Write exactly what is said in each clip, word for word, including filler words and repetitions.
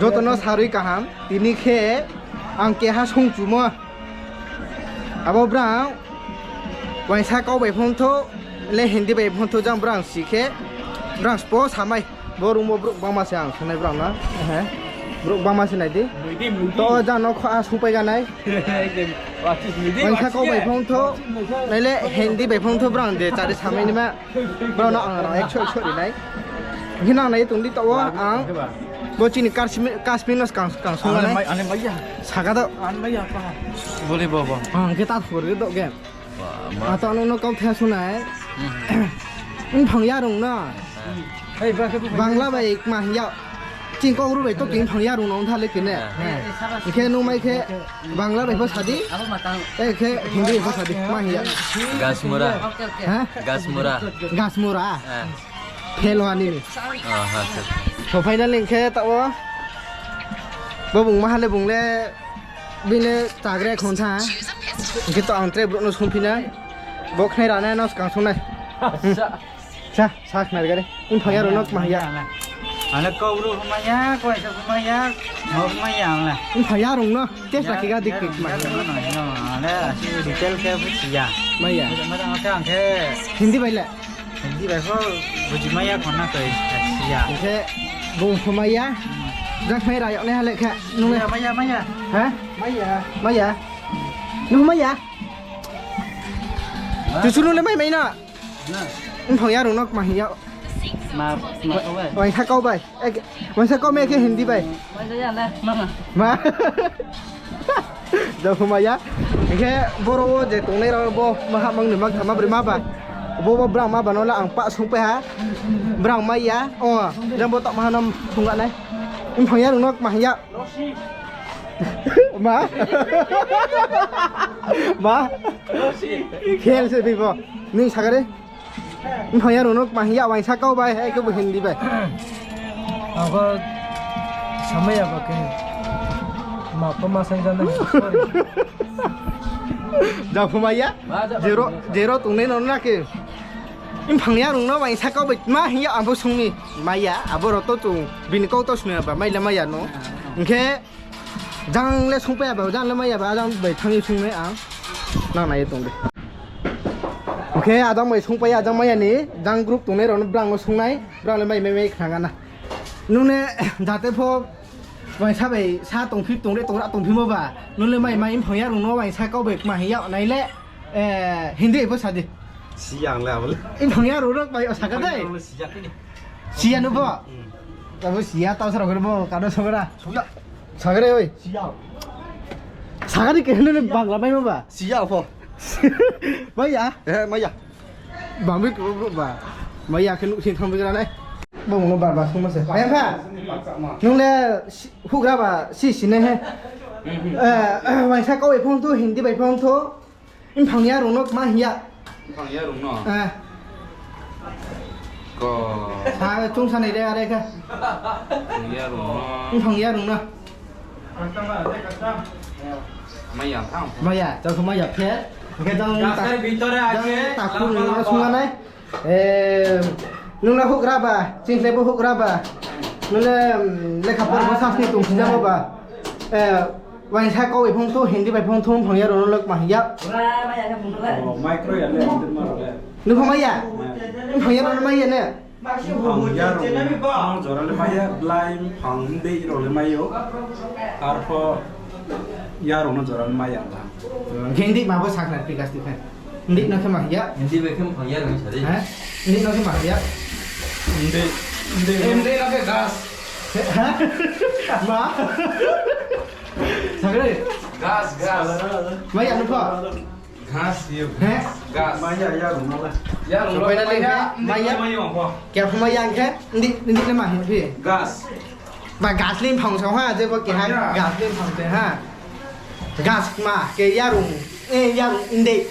Joto no sarui kaham, tini khe ang keha songchumo. Abo brang, uaingsa kau bai phone thou, le Hindi bai phone thou, jang brang si khe, brang spo samai. Bo room wo brouh bangma se ang songnai brang no. Ehe. Brouh bangma se nai di. To jang no kho a songpai ganai. Uaingsa kau bai phone thou, nai le Hindi bai phone thou brang de chari samai ni ma. Brao no ang rang ekso ekso ri nai. Hing khe nang nai tong di taoh wo ang. Bo chini Kashmir, Kashmir no skang, skang song nai. Saka do. Bole bo bo. Ang khe ta phor ri do ge. Ato nung no kau the sunai. Mphang yarung no. Bangla bai kma hing ya. Ching kau ru bai to khe mphang yarung no ong tha le kene. Hing khe nung mai khe Bangla bai pho sa di. E khe Hindi bai pho sa di. Kma hing ya. Gasmura. Ha? Gasmura. Gasmura. Phelo ani ni. So finally hing khe taoh wo. Bo bung maha le bung le bini chagre khon tha. Hing khe to ang tre brouh no sungphi nai. Bo khnai rana no skang sung nai. Sa, sa khnari gari. Mphang yarung no kma hing ya. Ang le kau ru pho mai ya, kau sa pho mai ya, mo pho mai ya ang le. Mphang yarung no, test rakhi ga dik dik kma hing ya. Ang le asi detail khe buji ya. Mai ya. Ang khe Hindi bai le. Hindi bai pho buji mai ya khon na koi si ya. Ang khe bung pho mai ya. Jang mai ra yag nai ha le khe. Nung le mai ya, mai ya. Ha? Mai ya. Mai ya. Nung mai ya. Tusu nung le mai mai na. Mphang yarung no kma hing ya. Uaingsa kau bai. Uaingsa kau mai khe Hindi bai. Ma. Jang pho mai ya. Hing khe boro wo je tongnai rao bo maha mang ni mang thama broi ma ba. Bo bo brang ma ba no le ang pah sungpai ha. Brang mai ya. O, jang bo taoh maha no sung nai. Mphang yarung no kma hing ya. Ma? Ma? Khel se bibo. Ni sagari. Mphang yarung no kma hing ya, uaingsa kau bai, hai khe bo Hindi bai. Ang kho samai ya ba khe. Ma pho ma sai jana. Jang pho mai ya. Jero, jero tongnai no na khe. Mphang yarung no uaingsa kau bai kma hing ya, ang pho sung ni. Mai ya, abo rao to chung bini kau to snu ya ba, mai le mai ya no. Hing khe jang le sungpai ya ba, jang le mai ya ba, jang bai thanng ye sung nai ang. Nang nai ye tong di. Hing khe ajang bai sungpai ya, ajang mai ya ni, jang group tongnai rao no brang no sung nai, brang le mai mai mai khna ga na. Nung le jate pho uaingsa bai sa tongphi, tongre tongra tongphimo ba, nung le mai mai mphang yarung no uaingsa kau bai kma hing ya nai le, Hindi bai pho sa di. Mphang yarung no bai o saka dei. Si ya no pho. Abo si ya, tau sa rao khe bo, kano song ra. Sagari oi. Sagari khe nung le Bangla maimo ba. Mai ya. Bangbi khe bo ba. Mai ya khe nuh sing thanng bi gra nai. Bo no bar bar sungma se. Aya pha. Nung le houhgra ba si si nai he. Uaingsa kau bai phone thou, Hindi bai phone thou. Mphang yarung no kma hing ya. Mphang yarung no? Sa chung sa nai de are khe. Mphang yarung no. Mai ya, jang khe mai ya phe. Hing khe jang takhur no sung nai. Nung le houhgra ba, ching khlai bo houhgra ba. Nung le lekha pora bo sasni tong sijamo ba. Uaingsa kau bai phone thou, Hindi bai phone thou, mphang yarung no le kma hing ya. Nung pho mai ya? Mphang yarung no mai ya ne? Mphang yarung no jora le mai ya, blai mphang dei rao le mai ou. Arpho yarung no jora le mai ya la. Hing di ma bo sakhnari pi gas ti khe. Hindi no khe ma hing ya? Hindi bai khe mphang yarung sa di. Hindi no khe ma hing ya? Hindi no khe gas. Ma? Sagari? Gas, gas. Mai ya no pho? Gas, yo. Gas. Mai ya, yarung no le. Yarung no le mai ya. Mai ya. Khe pho mai ya khe? Hindi, hindi le ma hing phi? Gas. Ba gas le mphang sa ha, je bo keha gas le mphang se ha. Gas ma khe yarung, yarung hindi.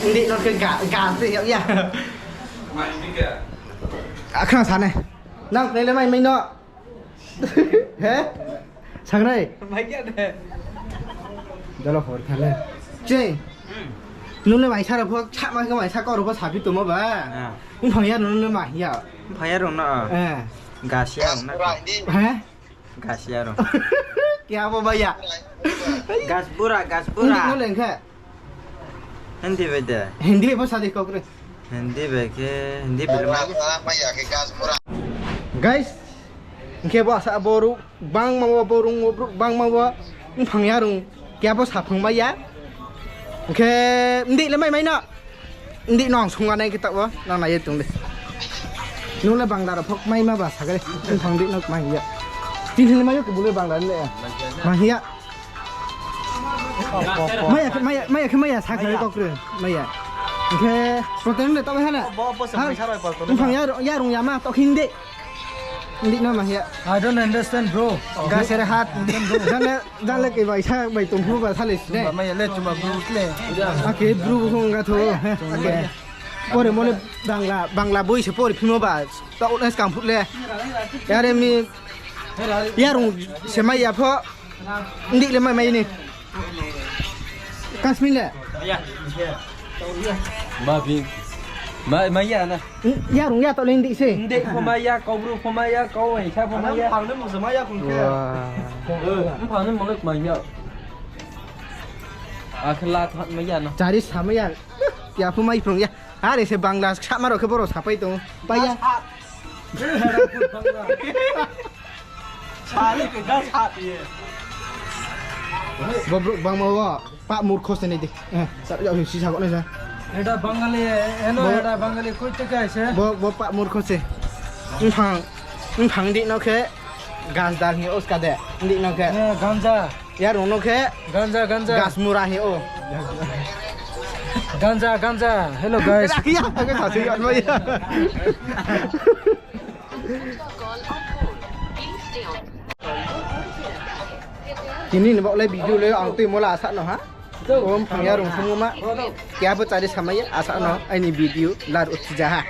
Hindi no khe gas de ya. Akhna sa nai. Nang nai le mai mai no. He? Sagrai. Dalo hor thale. Ching. Nung le mai sa rao pho, sa ma khe mai sa kau rao pho saphi tongmo ba. Mphang yarung no le ma hing ya? Mphang yarung no. Gas ya rung na. He? Gas ya rung. Kya bo bhaiya? Gas bura, gas bura. Hindi no leng khe? Hindi bai de. Hindi bai pho sa di kau kre. Hindi bai khe, Hindi bai le mai. Guys, hing khe bo asa bo ruh bangma wo, bo rung wo brouh bangma wo, mphang ya rung, kya bo saphang mai ya. Hing khe, Hindi le mai mai no. Hindi no ang sung anai khe taoh wo, nang nai ye tong di. Nung le Bangla rao phok mai ma ba sa khe, mphang Hindi no mai ya. Chini le mai yo khe bu le Bangla le. Mai ya. Mai ya khe, mai ya, mai ya khe, mai ya sa khe kau kre, mai ya. Hing khe, protein le taoh bai ha na. Mphang ya, ya rung ya ma, taoh khe Hindi. Hindi no mai ya. I don't understand, bro. Gas er hat. Jang le, jang le khe bai sa bai tong phu ba sa le si ne. Mai ya le chuma bru le. Ake bru bu hung ga tho. Ake. Pore mo le Bangla, Bangla boi se pore phimo ba. Taoh le skang phut le. Yare mi. Ya rung se mai ya pho. Hindi le mai mai ni. Kasmir le. Ma phi. Ma, mai ya na. Ya rung ya taoh le Hindi se. Hindi pho mai ya, Kaubru pho mai ya, Kauaisa pho mai ya. Mphang ni mung se mai ya khong khe. Mphang ni mung le mai ya. Akhla tha mai ya na. Chari sa mai ya. Ya pho mai phrung ya. Are se Bangla sama rao khe boro sapai tong. Pai ya. Bo brouh bangma wo, pah murkho se nai di. Eh, sa, ya, si sa kau nai sa. এটা বাঙালি, এনো এটা বাঙালি কই থেকে আইছে? Bo, bo pah murkho se. Mphang, mphang Hindi no khe, gas dal hing ou ska de, Hindi no khe. এ, গাঞ্জা। Ya rung no khe, গাঞ্জা, গাঞ্জা। Gas mura hing ou. গাঞ্জা, গাঞ্জা। Hello, guys. Ya, ya, ya, ya, ya. Tini ni baoh le video le ang tuimo la asa no ha. O mphang ya rung sungmo ma. Kya bo chari samai ya asa no aini video lar uthi ja ha.